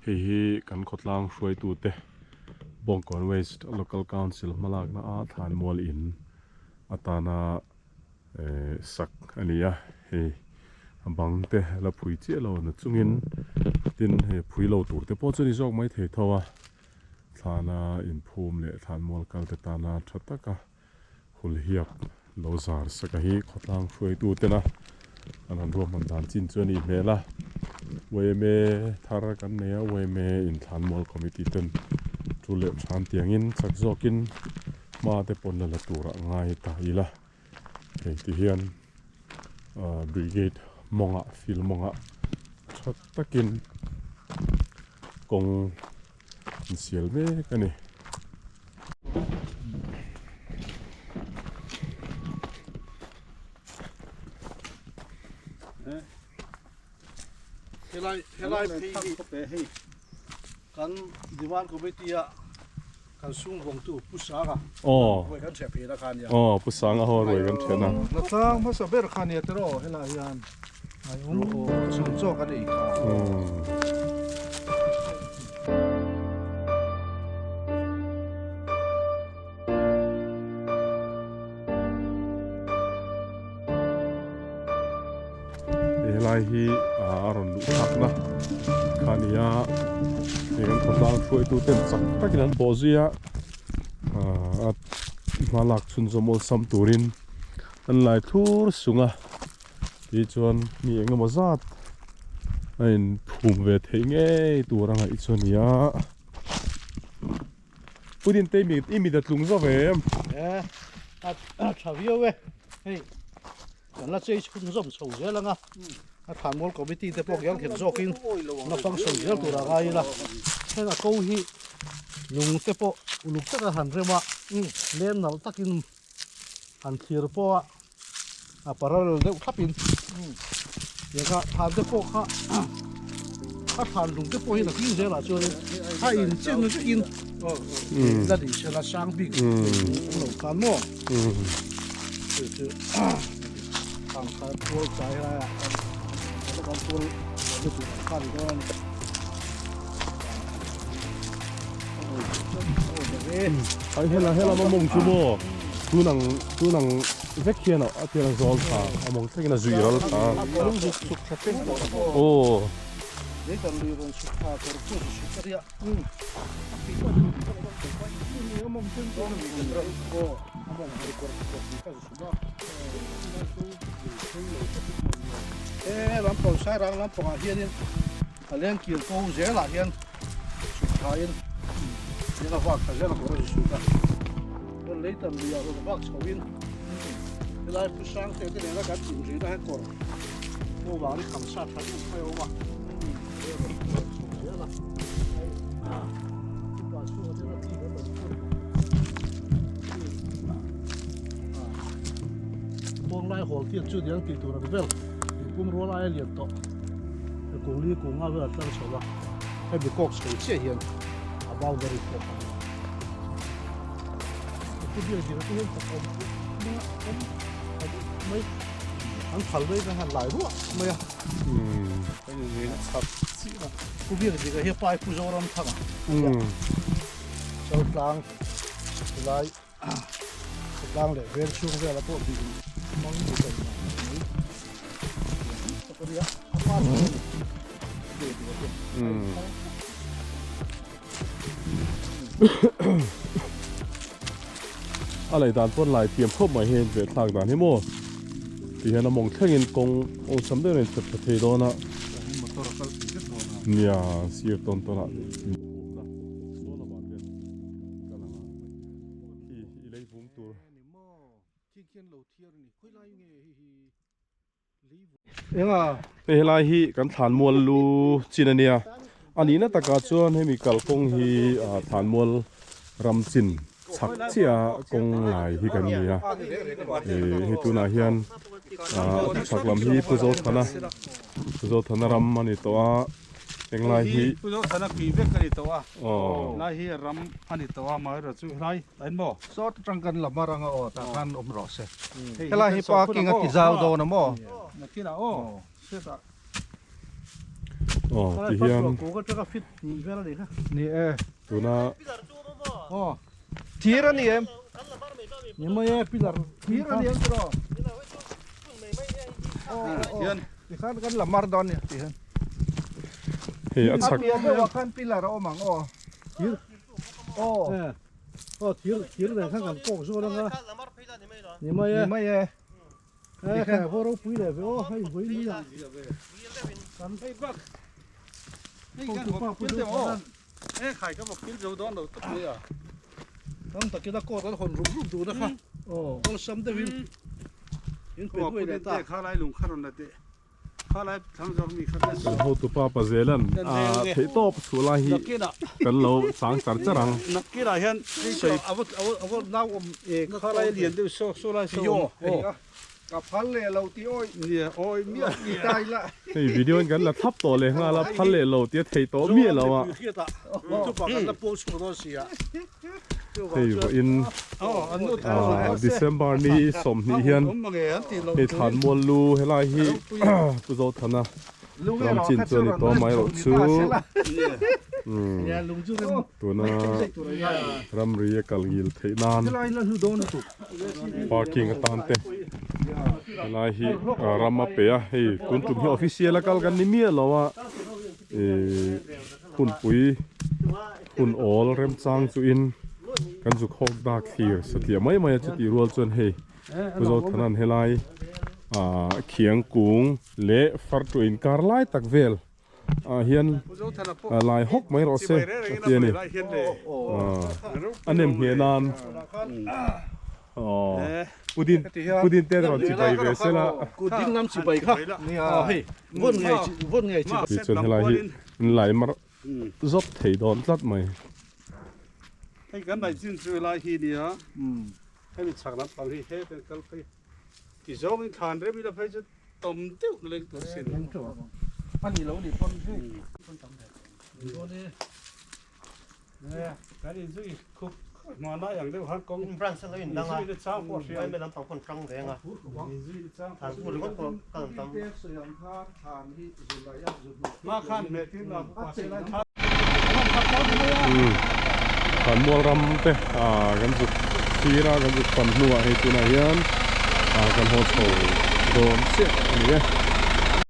Hei hi kan khawtlang hruaitute Bawngkawn West Local Council hmalakna a thlanmual in atana sak a ni a, hei a bang te la phui chiah lo na chungin tin hei phui lo tur te pawh chu a ni zawk mai thei tho a, thlana inphum leh thlanmual kal te tana tha taka Hulhiap lo zar sak a hi khawtlang hruaitu tena an han ruahman dan chin chu a nih hmel a, yma thar kan nei a, yma inthlanmual committee ten thu leh than tiangin chak zawkin hma te pawn la la turah ngai ta ila, hei ti hian ahh brigade mawngah field mawngah tha takin kawng an sial mek a ni. Helai helai phei hi hei kan Diwan Committee a kan sung vawngtu Pu Sanga ruai kan ṭheh phei na kha nia. Aw Pu Sanga ho ruai kan ṭheh na. Natlang hmasa ber kha nia tiraw helai hian chhun chaw kan ei kha. Helai hi a rawn luh thlakna kha a ni a, hei kan khawtlang hruaitu ten chak takin an bawh zui a, a hma lak chhunzawm awlsam turin an lai thlur sung a, tih chuan mi eng emaw zat a inphum ve theih ngei tur a ngaih chu a ni a. Putin te i mit a tlung zawk em? E, a tha viau e. Hei, kan la chei chhun zawm chho zel anga. A Thlanmual Committee te pawh kiang kher zawkin la function zel tur a ngai ila. Heng a ko hi lung te pawh uluk taka han rem a, lem nalh takin han thlir pawh a, a parallel deuh thlapin tianga thlan te pawh kha a thlan lung te pawh hi nakin zelah chuanin a inchen vekin la ni sela sang bik lo khan maw chu chu thlan kha tual chai laia kan kan tual lutuk ang kha ni dawn a ni. Ai hela hela ma mawng chu maw tunang tunang vek hian a tian a zawl tha a mawng thlengin a zui ral tha aw Lampang sairang lampangah hianin A leng kir ko zelah hian chhuk thain eng a vak tha zel a kawr a zu chhuk a, rawn lei tam lui ah rawn vak chho in helai pu sang te te nena kan in rina hian kawr ko vang hi kham sa tha deuh mai a awm a, hei rawn vak chho zel a, upa chhunga te na ti kan rawn phur kawng lai hawl tiat chu niang tih tur ang vel pum rual aia lian tawh. Kungli kunga vel a tlang chho a, hemi kawk chho chiah hian a boundary pawh a ni. Pu biak ding te hian fak awm awm mai an phal mai ka han lai ruah mai a. Pu biak ding hi pai pu Zoram thang a. Chaltlang lai Tlang leh vel chhung vela pawh bih mang ni thei mai mai tak a nia a pa chu ve duh a hian A lei dan pawn lai thiam khawp mai hian ve thlak dan hi maw ti hian a mawng thlengin kawng awlsam deuhin a inchhep tha thei dawn a nia sir tawn tawn ah Khi i lei vung tur. Hei helai hi kan thlanmual lu chin a nia. A nihna takah chuan hemi kalkawng hi thlanmual ram chin chhak chiah kawng lai hi kan ni a. Hei tunah hian chhak lam hi Pu Zothana Pu Zothana ram a ni tawh a. Englai hi. Pu Zothana kui vek a ni tawh a. Lai hi ram a ni tawh a, maheraw chu helai tain maw? Sawt atang kan la mar anga aw tah khan awm rawh se. Helai hi parking a ti zau dawn a maw? Nakinah aw, hriatah. Aw ti hian. Ni e. Tuna. Aw. Thir a ni em? Ni mai e pillar. Thir a ni em tiraw? Aw aw. Tikhan kan la mar dawn nia ti hian. Hei a chhak. A piah deuhah khan pillar a awm ang aw. Thir. Aw. Aw thir thir nen khan kan kawk zawk anga. Ni mai e. Ni mai e. E khai a ropui leh ve aw hei vawi mai a. Kan hei bak. Hei kan vawk pil deuh aw. E khai ka vawk pil zo dawn lo tawp mai a. Tam takin a coat an hawn rum rum dun a kha. Aw. Awlsam deuhin in pe nuai leh ta. Kha lai lung kha rawn la teh. Kan hotupa Pazelan a theih tawp chhuah lai hi kan lo chang char char ang. Hei video in kan la thlap tawh leh nghal a, phal leh lo tia thei tawh miah lo a. Hei vawiin December ni 20 hian hei Thlanmual lu helai hi Pu Zothana ram chin chu a ni tawh mai erawh chu tuna ramri a kal ngil theih nan parking atan te helai hi ram a pe a hei tun tum hi official a kal kan ni miah lo a ihh hunpui hun awl remchang chu in kan zuk hawk dak thlir satliah mai mai a chutih rual chuan hei Pu Zothanan helai ah khiang kung leh far tu inkar lai tak vel ah hian lai hawk mai rawh se a ti a ni ah a nem ngheh nan aw pudin pudin te rawn chibai ve sela kut ding lam chibai kha aw hei vawn ngei vawn ngei chibai tichuan helai hi an lai mar zawp thei dawn tlat mai. Hei kan laih chin chu helai hi nia hemi chhak lampang hi he kan kal phei ti zawngin thlan rem ila phei chu tawm deuh leng tur sin. Ani lo ni pawn hei. Kan inzui khup hmanlai ang deuh han kawng Branch a lo indang a, inzui na chang pawh a hria. Yma lampang pawn hrang veng a, Inzui na chang thlan pur ringawt pawh kal an tam. Thlanmual ram te kan zuk thlir a kan zuk fan hnuah hei tunah hian kan haw chho dawn chiah a ni e.